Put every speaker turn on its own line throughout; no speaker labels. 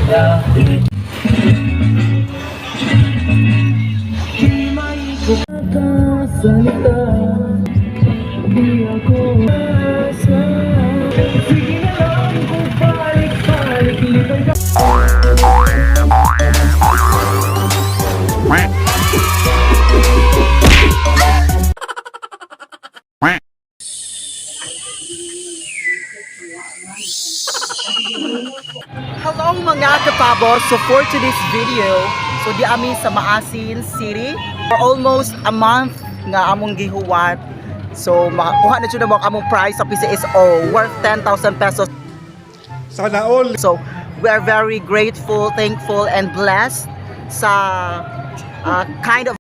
Hello, mga kapabo! So for today's video, so di ami sa Maasin City for almost a month nga among gihuwat. So makakuha na jud mo ang among prize sa PCSO worth 10,000 pesos.
Sana all.
So we are very grateful, thankful and blessed sa kind of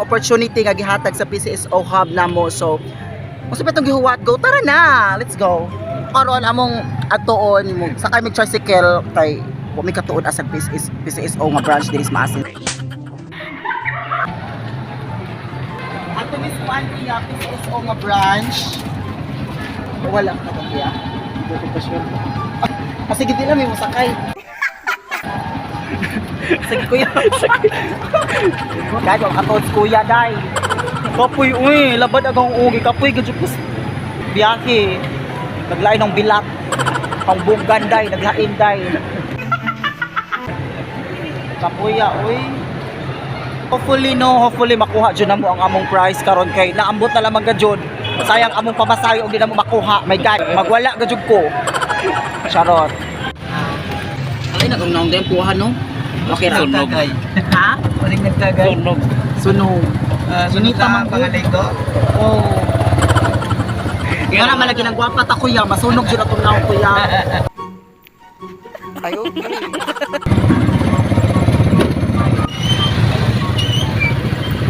opportunity nga gihatag sa PCSO hub namo. So unsa pa itong gihuwat, go, tara na, let's go. Karon among atuon mo sakay mig tricycle kay wa mi katuod asag PCSO nga branch diri sa Maasin. Ato mismo ang iya PCSO nga branch. Wala ka ba kuya? Hindi ko sure. Ah, sige, di lang may musakay. Sige, kuya. Dai, ang katuod kuya, dai. Kapoy, uy, labad agang ugi. Kapoy, gadyo ko biyahe. Naglain ng bilak. Ang bugan, day. Naglain, day. Kapoy, ah, uy. Hopefully, no, hopefully makuha jud namo ang among prize karon kay naambot na lamang gajud. Sayang among pamasahe og di namo makuha. My God, magwala gajud ko. Charot. Ay, nagong naong din kuha, no? Okay ra.
Sunog.
Ha?
Waling nagtagay. Sunog.
Sunog.
Sunog
Sunita
sa
man ko.
pangalay ko.
Oh. Wala man lagi nang gwapa ta, kuya, masunog jud atong naong, kuya. Ay, okay.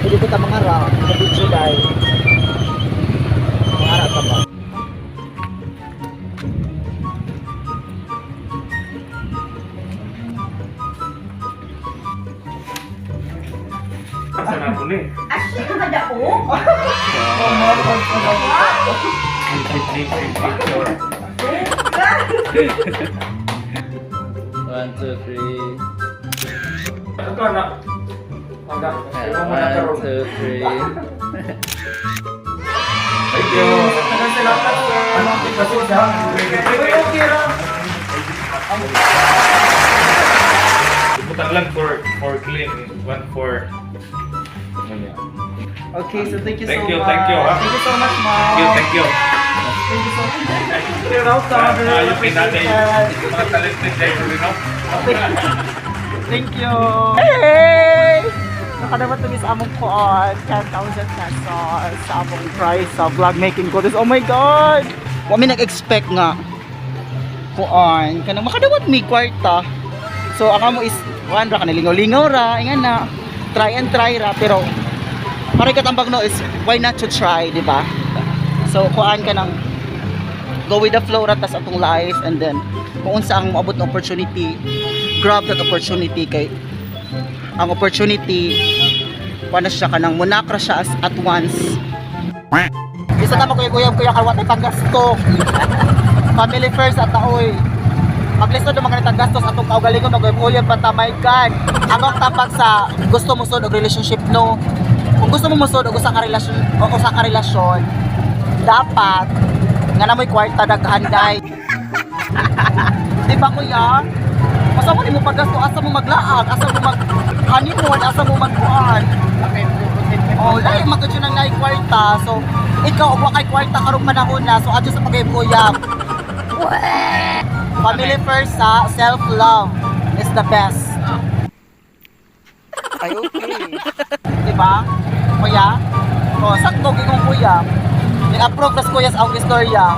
Pwede ko ta mga ra, sa video dai. Mga ra ta ba?
One, two, three.
One,
One, two, three.
Thank you.
Okay ra.
Butang lang for clean. One for.
Okay, so thank you
Thank
so
you,
much.
thank you, ha?
Thank you so much, ma'am.
Thank you, thank you.
Thank you so much. You're welcome.
Ayos kay nanay.
Appreciate it.
Mga talented driver, no?
Thank you. Hey! Nakadapat to sa among kuon, 10,000 pesos sa among prize sa vlog making contest. Oh my God! Wa mi nag-expect nga kuon kanang makadawat mi kwarta. So ang amo is kuan ra kanang lingaw-lingaw ra, ingan na. Try and try ra, pero pare katambag no is why not to try, di ba? So kuan ka ng go with the flow ra tas atong life, and then kung unsa ang moabot na opportunity, grab that opportunity kay ang opportunity paano siya kanang munakra siya as at once. Bisa tama, kuya, kuya, kuya, kay watay panggasto. Family first at taoy. Maglisod ng mga ganitang gastos atong kaugalingon, mag-uyab pa ta, my God. Ang ang tapag sa gusto mo sud og relationship, no? Kung gusto mo mosud og usa ka relasyon o usa ka relasyon, dapat nga na mo'y kwarta daghan day. Di ba, kuya? Asa mo nimo paggasto, asa mo maglaag, asa mo mag honeymoon, asa mo magkuan. Oh, lahi magud yun ang naay kwarta. So, ikaw og wa kay kwarta karong panahon na, so adyo sa pag-uyab. Family first sa self-love is the best. Ay, okay. Di ba? Kuya? Oh, sakto gingong kuya. Ni-approve tas kuya sa akong istorya.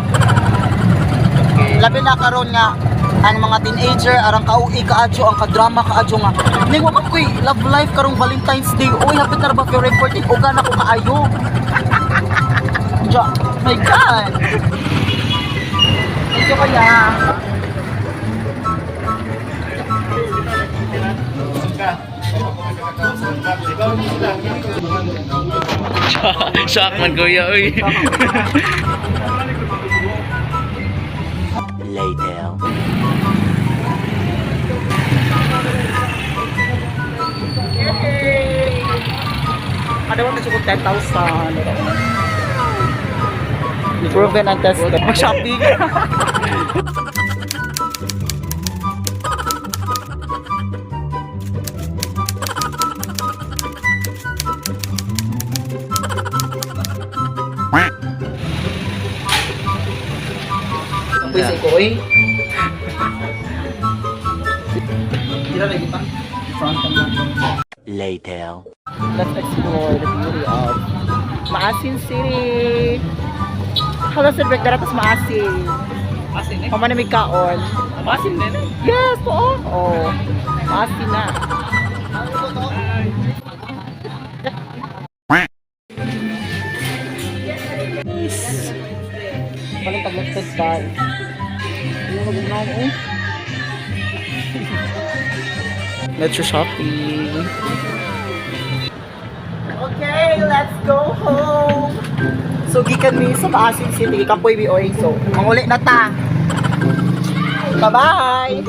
Labi na karon nga ang mga teenager arang kauwi kaadyo ang kadrama kaadyo nga ning wa man koy love life karong Valentine's Day, oy, hapit na ra ba February 14, uga na ko kaayo. Ja, my God. Thank you, kuya.
Shock man, kuya, uy.
Nakadawat na siya kung 10,000. Proven and tested. Mag-shopping. Pwede ko eh. Tira na gitang. Front and back.
Later.
Let's explore the beauty of Maasin City. Hello, Sir Break. Daratos Maasin.
Maasin eh.
Pamana may kaon.
Maasin din eh.
Yes, oo. Oh. Maasin na. Yes. Balik taglaktad tayo. Ano mag-unaw eh? Let's go shopping. Okay, let's go home. So gikan mi sa Maasin City, kapoy mi oy. So, manguli na ta. Bye-bye.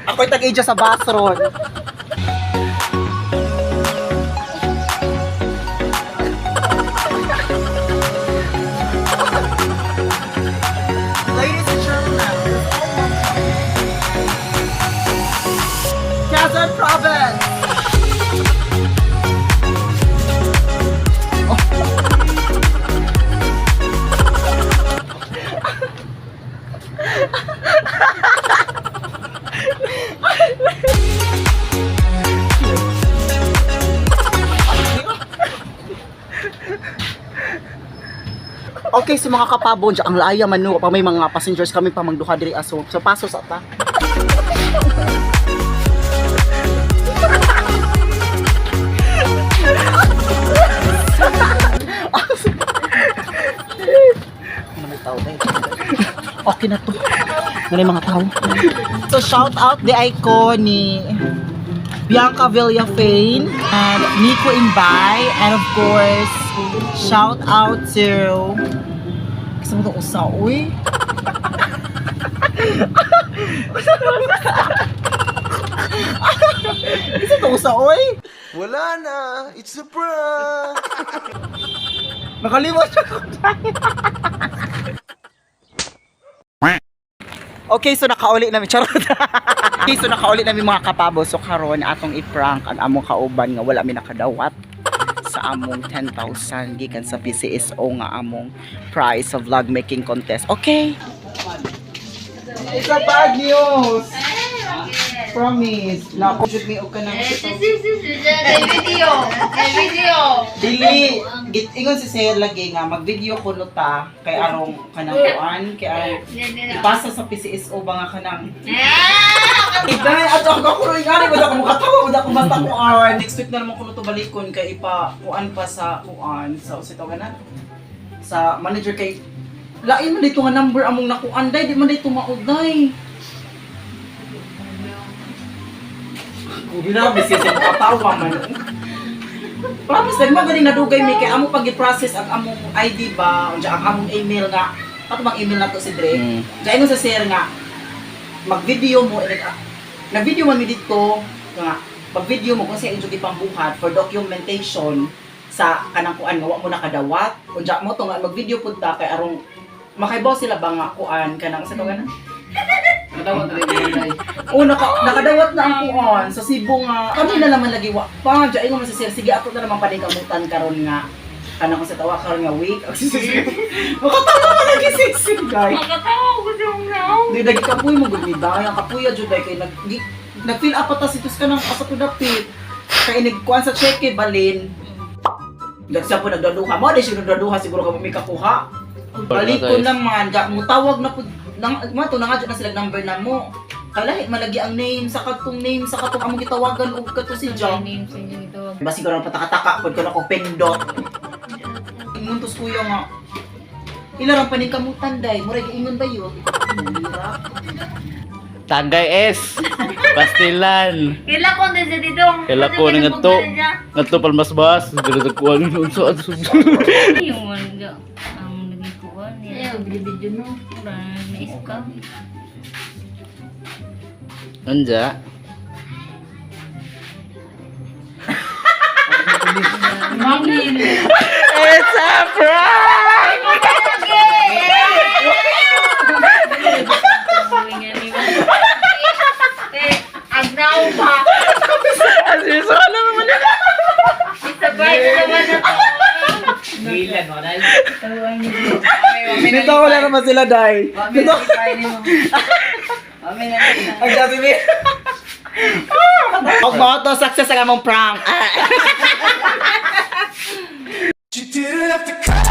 Ako'y tag-adya sa basron. Ladies and gentlemen, Quezon Province! Okay, so mga kapabon, ang laaya man no, pa may mga passengers kami pa mangduha diri aso. So paso sa ta. Ano may tao tayo? Okay na to. Ano yung mga tao? So shout out the icon ni Bianca Villafane and Nico Imbay, and of course shout out to kasi mo itong usa, uy. Kasi itong usa, uy.
Wala na! It's a prank!
Nakalimot siya ko. Okay, so nakauli namin. Charot. Okay, so nakauli namin mga kapabo. So karon atong i-prank ang among kauban nga wala mi nakadawat sa among 10,000 gikan sa PCSO nga among prize sa vlog making contest. Okay. It's a bad news. Promise. Nako, should me og kanang
Video. Video.
Dili, ingon si Sir lagi nga mag-video ko no ta kay arong kanang kuan, kay arong ipasa sa PCSO ba nga kanang Iday ato ako ako ro ingani wala ko makatawa, wala ko basta kuan. Next week na naman ko no to balikon kay ipa kuan pa sa kuan sa usa tawag na sa manager kay lain man dito nga number among nakuan day, di man dito mauday. Grabe siya sa katawa man. Promise lang mo ganing nadugay mi kay amo pag i-process ang among ID ba, unsa ang among email nga. Ato bang email nato si Dre? Diyan ingon sa sir nga mag-video mo eh, nag-video man mi dito nga mag-video mo kung sa inyo gipambuhat for documentation sa kanang kuan nga wa mo nakadawat. Unja mo to nga mag-video pud ta kay arong makaibaw sila ba nga kuan kanang sa tawag na?
Matawag talaga yun ay.
Oh, nakadawat na ang kuan sa Cebu nga. Kami na naman lagi wa pa. Diyan ingon man sa sir, sige ato na naman paningkamutan karon nga kanang kung sa tawa karon nga week. Makatawa ka lagi sisi, guys.
Makatawa ko siyang now.
Di dagi kapoy mo gud ni dai ang kapuya jud dai kay nag fill up pa ta si tus ka nang asa ko dapit. Kay nagkuan sa cheque balin. Dagsa po nagdaduha mo, di siya nagdaduha siguro ka may kakuha. Balik ko naman, ga mo tawag na pud nang mo to nang na sila number na mo. Kalahi malagi ang name sa katong name sa katong among gitawagan og kato si John.
Name sa inyo ito.
Basi ko patakataka pud ko na ko pindot. Ingon tos kuya nga. Ila rang paningkamutan day, murag ingon ba yun?
Tagay S. Pastilan.
Kila ko na siya dito.
Kaila ko na ngadto. Ngadto palmasbas. Dili sa kuan unsa ato.
Yung wala. Ang naging kuwan. Ayaw, video no. Wala na iska.
Anja.
It's a prank!
Agnaw pa.
Seryoso ka naman nila.
Isabay na naman ako.
Gilan mo dai.
Nito wala naman sila, Day. Nito. Ang dami mi. Og mo to success ang among prank.
You didn't have to.